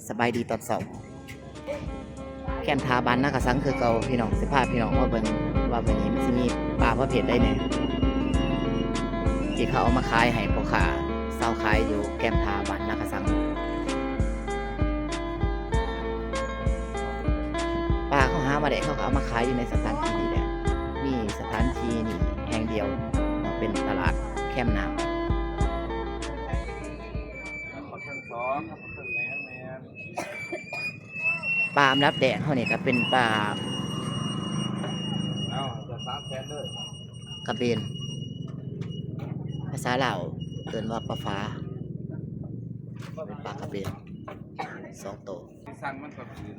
ສະບາຍດີຕອນເຊົ້າ ແຄມທ່າບ້ານນາກະສັງຄືເກົ່າພີ່ນ້ອງ ຊິພາພີ່ນ້ອງມາເບິ່ງວ່າມື້ນີ້ມັນຊິມີປາປະເພດໃດແດ່ ທີ່ເຂົາເອົາມາຂາຍໃຫ້ພໍ່ຄ້າຊາວຂາຍຢູ່ແຄມທ່າບ້ານນາກະສັງ. ປາເຂົາຫາມາໄດ້ ເຂົາກໍເອົາມາຂາຍຢູ່ໃນສະຖານທີ່ນີ້ແຫຼະ ມີສະຖານທີ່ນີ້ແຫ່ງດຽວ ເປັນຕະຫຼາດແຄມນ້ຳ. ປາອັນດັບແດງເຮົານີ້ກໍເປັນປາ ເອົາ ສາມແສນເດີ ກະເບນ ພາສາລາວເອີ້ນວ່າປາຝາ ເປັນປາກະເບນສອງໂຕ. ສັ່ງມັນກໍຄືນ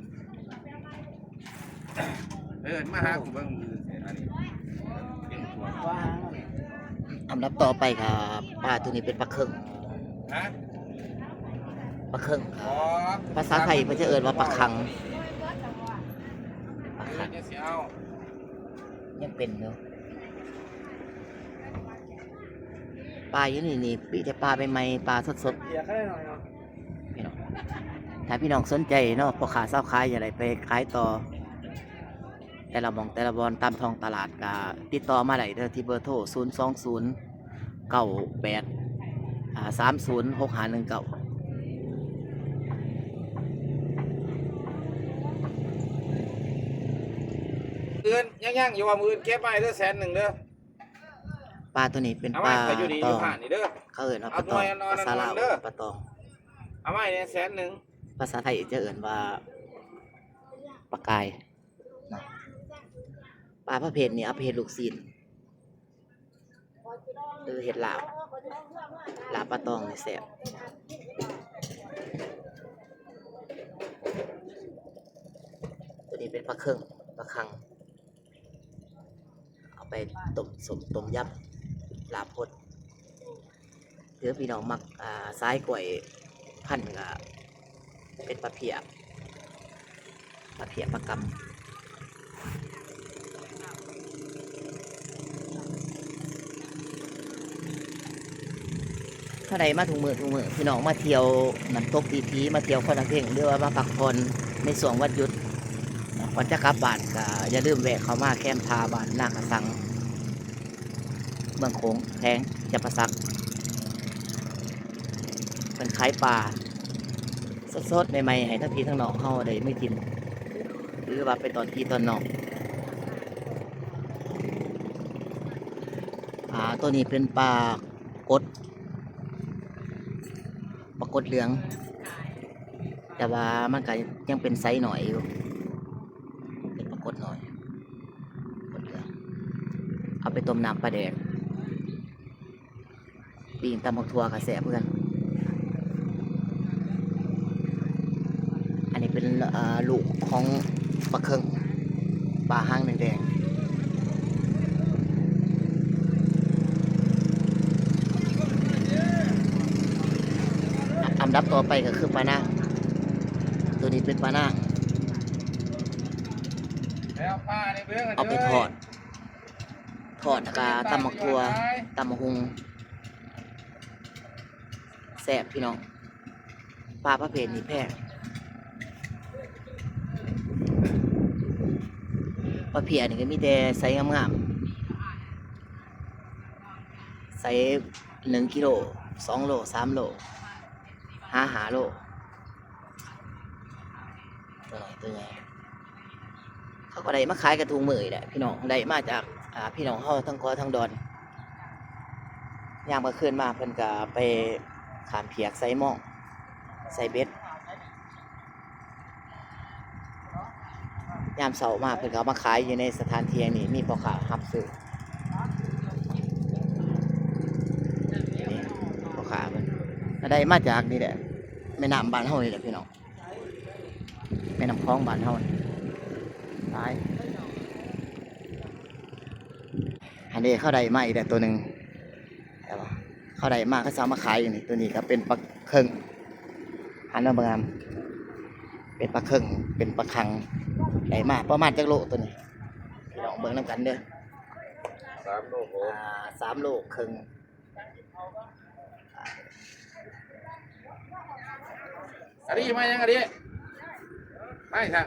ເອີ ມາຫາກູເບິ່ງມື້ອື່ນ ອັນນີ້ ອັນດັບຕໍ່ໄປກໍປາໂຕນີ້ເປັນປາເຄິ່ງ ຮະ ປາເຄິ່ງ ອໍ ພາສາໄທເພິ່ນຈະເອີ້ນວ່າປາຄັງ ປາຄັງ ເອີ ຈະຊິເອົາ ຍັງເປັນຢູ່. ປາຢູ່ນີ້ນີ້ ມີແຕ່ປາໃໝ່ໆ ປາສົດໆ ພີ່ນ້ອງ ຖ້າພີ່ນ້ອງສົນໃຈເນາະ ພໍ່ຄ້າຊາວຂາຍຢາກໄດ້ໄປຂາຍຕໍ່ ແຕ່ລະໝ່ອງແຕ່ລະບ່ອນຕາມທ້ອງຕະຫຼາດ ກະຕິດຕໍ່ມາໄດ້ເດີ ທີ່ເບີໂທ ສູນສອງສູນ ເກົ້າແປດ ອາ ສາມສູນ ຫົກຫ້າໜຶ່ງເກົ້າ. ມື້ອື່ນຍັງໆຢູ່ວ່າ ມື້ອື່ນເກັບມາໃຫ້ເດີ ແສນໜຶ່ງເດີ. ປາໂຕນີ້ເປັນປາຕອງ ເຂົາເອີ້ນວ່າປາຕອງ ພາສາລາວເອີ້ນວ່າປາຕອງ ເອົາມາໃຫ້ແດ່ແສນໜຶ່ງ ພາສາໄທຈະເອີ້ນວ່າປາກາຍເນາະ. ປາປະເພດນີ້ເອົາໄປເຮັດລູກຊີ້ນ ຫຼືເຮັດລາບ ລາບປາຕອງນີ້ແຊບ. ໂຕນີ້ເປັນປາເຄິ່ງ ປາຄັງ ເອົາໄປຕົ້ມສົ້ມຕົ້ມຢຳ ລາບພົດ ຫຼືພີ່ນ້ອງມັກ ອາ ສາຍກ້ວຍພັນ ກະເປັນປາເພຍ ປາເພຍປາກຳ. ເຮົາໄດ້ມາທຸກມື້ທຸກມື້ ພີ່ນ້ອງມາທ່ຽວນ້ຳຕົກທີ່ຜີ ມາທ່ຽວຄອນອາເພັງ ຫຼືວ່າມາພັກຜ່ອນໃນຊ່ວງວັນຢຸດ ກ່ອນຈະກັບບ້ານ ກະຢ່າລືມແວະເຂົ້າມາແຄມທ່າບ້ານນາກະສັງ ເມືອງໂຂງ ແຂວງຈຳປາສັກ ເພິ່ນຂາຍປາສົດໆ ໃໝ່ໆ ໃຫ້ທັງພີ່ທັງນ້ອງເຮົາໄດ້ມາກິນ ຫຼືວ່າໄປຕອນພີ່ຕອນນ້ອງ. ອາ ໂຕນີ້ເປັນປາກົດ ປາກົດເຫຼືອງ ແຕ່ວ່າມັນກະຍັງເປັນໄຊນ້ອຍຢູ່ ເປັນປາກົດນ້ອຍ ກົດເຫຼືອງ ເອົາໄປຕົ້ມນ້ຳປາແດກ ປີ້ງຕຳບັກຖົ່ວກໍແຊບຄືກັນ. ອັນນີ້ເປັນ ເອີ ລູກຂອງປາເຄິ່ງ ປາຫາງແດງໆ. ອັນດັບຕໍ່ໄປກໍຄືປານາງ ໂຕນີ້ເປັນປານາງ ເອົາໄປທອດ ທອດກະຕຳບັກຖົ່ວ ຕຳບັກຫຸ່ງ ແຊບພີ່ນ້ອງ ປາປະເພດນີ້ແພງ. ປາເພຍນີ້ກໍມີແຕ່ໄຊງາມໆ ໄຊໜຶ່ງກິໂລ ສອງໂລ ສາມໂລ ຫາຫ້າໂລ. ຕົວນ້ອຍຕົວໃຫຍ່ ເຂົາກໍໄດ້ມາຂາຍກັນທຸກມື້ນີ້ແຫຼະພີ່ນ້ອງ ໄດ້ມາຈາກ ອາ ພີ່ນ້ອງເຮົາທັງເກາະທັງດອນ. ຍາມກາງຄືນມາເພິ່ນກໍໄປຂ້າມພຽກໃສ່ມອງ ໃສ່ເບັດ ຍາມເຊົ້າມາເພິ່ນກໍເອົາມາຂາຍຢູ່ໃນສະຖານທີ່ແຫ່ງນີ້ ມີພໍ່ຄ້າຮັບຊື້. ນີ້ພໍ່ຄ້າເພິ່ນ ກໍໄດ້ມາຈາກນີ້ແຫຼະ ແມ່ນ້ຳບ້ານເຮົານີ້ແຫຼະພີ່ນ້ອງ. ແມ່ນ້ຳຂອງບ້ານເຮົານີ້ຫຼາຍ. ອັນນີ້ເຂົາໄດ້ມາອີກແລ້ວໂຕໜຶ່ງ ເຂົາໄດ້ມາ ເຂົາເອົາມາຂາຍຢູ່ນີ້. ໂຕນີ້ກໍເປັນປາເຄິ່ງ ຫັນມາເບິ່ງນຳ ເປັນປາເຄິ່ງ ເປັນປາຄັງ ໄດ້ມາປະມານຈັກໂລໂຕນີ້ ພີ່ນ້ອງເບິ່ງນຳກັນເດີ. ສາມໂລ ອາ ສາມໂລເຄິ່ງ. ອັນນີ້ມາຍັງ ອັນນີ້ ມາອີກທາງ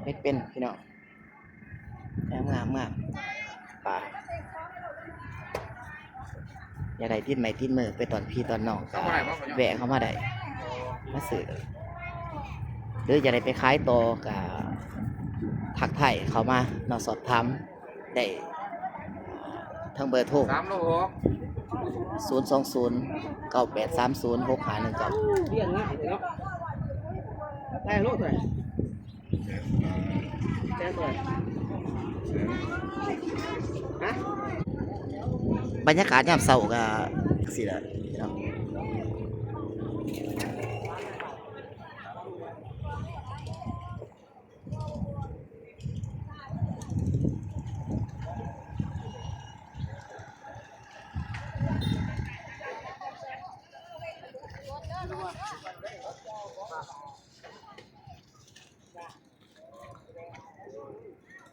ເຮັດເປັນພີ່ນ້ອງ ງາມໆ ປາ ຢາກໄດ້ຕິດໄມ້ຕິດມືໄປຕ້ອນພີ່ຕ້ອນນ້ອງ ກໍແວະເຂົ້າມາໄດ້ ມາຊື້ ຫຼືຢາກໄດ້ໄປຂາຍຕໍ່ ກໍທັກທາຍເຂົ້າມາເນາະ ສອບຖາມ ໄດ້ ທາງເບີໂທ ສາມໂລຫົກ ສູນສອງສູນ ເກົ້າແປດສາມສູນ ຫົກຫ້າໜຶ່ງເກົ້າ ລ້ຽງງ່າຍເນາະ ແພງໂລເທົ່າໃດ ແພງເທົ່າໃດ ຮະ ບັນຍາກາດຍາມເຊົ້າກໍຈັ່ງຊີ້ແຫຼະເນາະ.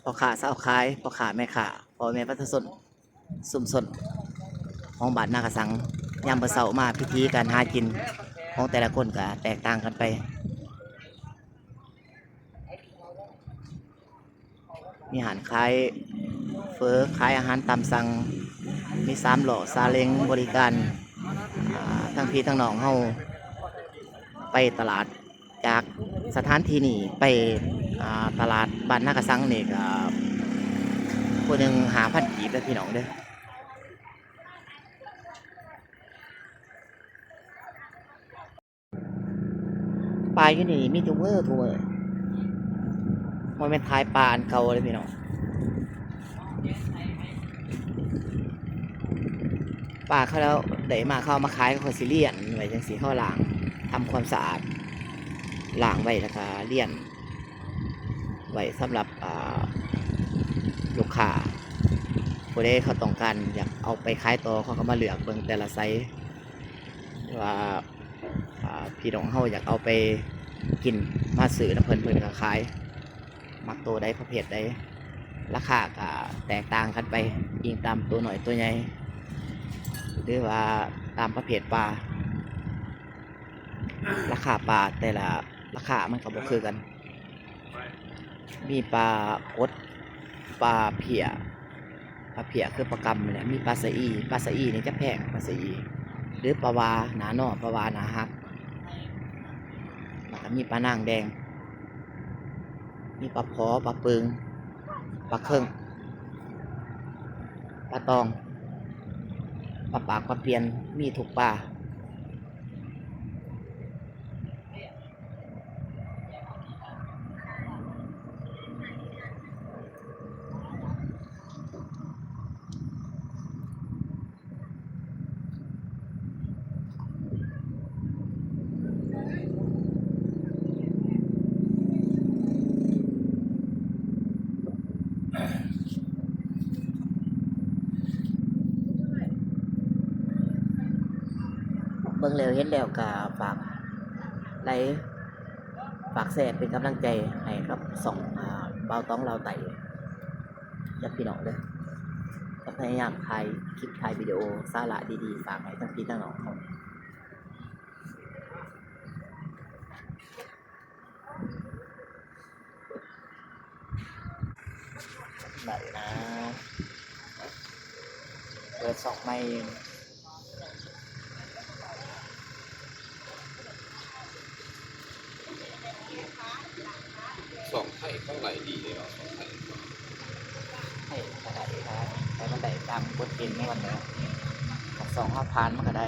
ພໍ່ຄ້າຊາວຂາຍ ພໍ່ຄ້າແມ່ຄ້າ ພໍ່ແມ່ປະຊາຊົນ ຊຸມຊົນຂອງບ້ານນາກະສັງ ຍາມມື້ເຊົ້າມາ ວິທີການຫາກິນຂອງແຕ່ລະຄົນກໍແຕກຕ່າງກັນໄປ ມີຮ້ານຂາຍເຝີ ຂາຍອາຫານຕາມສັ່ງ ມີສາມລໍ້ ຊາເລັງ ບໍລິການ ອາ ທັງພີ່ທັງນ້ອງເຮົາໄປຕະຫຼາດ ຈາກສະຖານທີ່ນີ້ໄປ ອາ ຕະຫຼາດບ້ານນາກະສັງນີ້ກໍຜູ້ໜຶ່ງຫ້າພັນກີບເດີພີ່ນ້ອງເດີ. ປາຢູ່ນີ້ມີທຸກມື້ ທຸກມື້ ບໍ່ແມ່ນຂາຍປາອັນເກົ່າເດ້ພີ່ນ້ອງ. ປາເຂົາເຈົ້າໄດ້ມາ ເຂົາເອົາມາຂາຍ ເຂົາກໍຊິລຽນໄວ້ຈັ່ງຊີ້ ເຂົາລ້າງ ທຳຄວາມສະອາດ ລ້າງໄວ້ ແລ້ວກໍລຽນໄວ້ສຳລັບ ອ່າ ລູກຄ້າ ຜູ້ໃດເຂົາຕ້ອງການຢາກເອົາໄປຂາຍຕໍ່ ເຂົາກໍມາເລືອກເບິ່ງແຕ່ລະໄຊ ວ່າ ອ່າ ພີ່ນ້ອງເຮົາຢາກເອົາໄປກິນ ມາຊື້ນຳເພິ່ນ ເພິ່ນກໍຂາຍ ມັກໂຕໃດ ປະເພດໃດ ລາຄາກໍແຕກຕ່າງກັນໄປ ອີງຕາມໂຕນ້ອຍໂຕໃຫຍ່ ຫຼືວ່າຕາມປະເພດປາ ລາຄາປາແຕ່ລະລາຄາມັນກໍບໍ່ຄືກັນ. ມີປາກົດ ປາເພ້ຍ ປາເພ້ຍຄືປາກຳນີ້ແຫຼະ ມີປາສະອີ ປາສະອີນີ້ຈະແພງ ປາສະອີ ຫຼືປາຫວ້າໜ້າໜໍ່ ປາຫວ້າໜ້າຮັກ ແລ້ວກໍມີປານາງແດງ ມີປາພໍ ປາປຶງ ປາເຄິງ ປາຕອງ ປາປາກ ປາປ່ຽນ ມີທຸກປາ. ເບິ່ງແລ້ວເຫັນແລ້ວກໍຝາກໄລ ຝາກແຊເປັນກຳລັງໃຈໃຫ້ກັບຊ່ອງ ອາ ບ່າວຕອງລາວໃຕ້ ນຳພີ່ນ້ອງເດີ ຈະພະຍາຍາມຖ່າຍຄລິບ ຖ່າຍວິດີໂອສາລະດີໆ ຝາກໃຫ້ທັງພີ່ທັງນ້ອງເຮົາ ໄດ້ນະ ເປີດຊ່ອງໃໝ່. ສອງໄທເຂົາໄລ່ດີເດ້ເນາະ ສອງໄທ ໄທກໍໄດ້ ຖ້າ ຖ້າມັນໄດ້ຕາມກົດເກນຂອງມັນເນາະ ຖ້າສອງເຮົາຜ່ານມັນກໍໄດ້.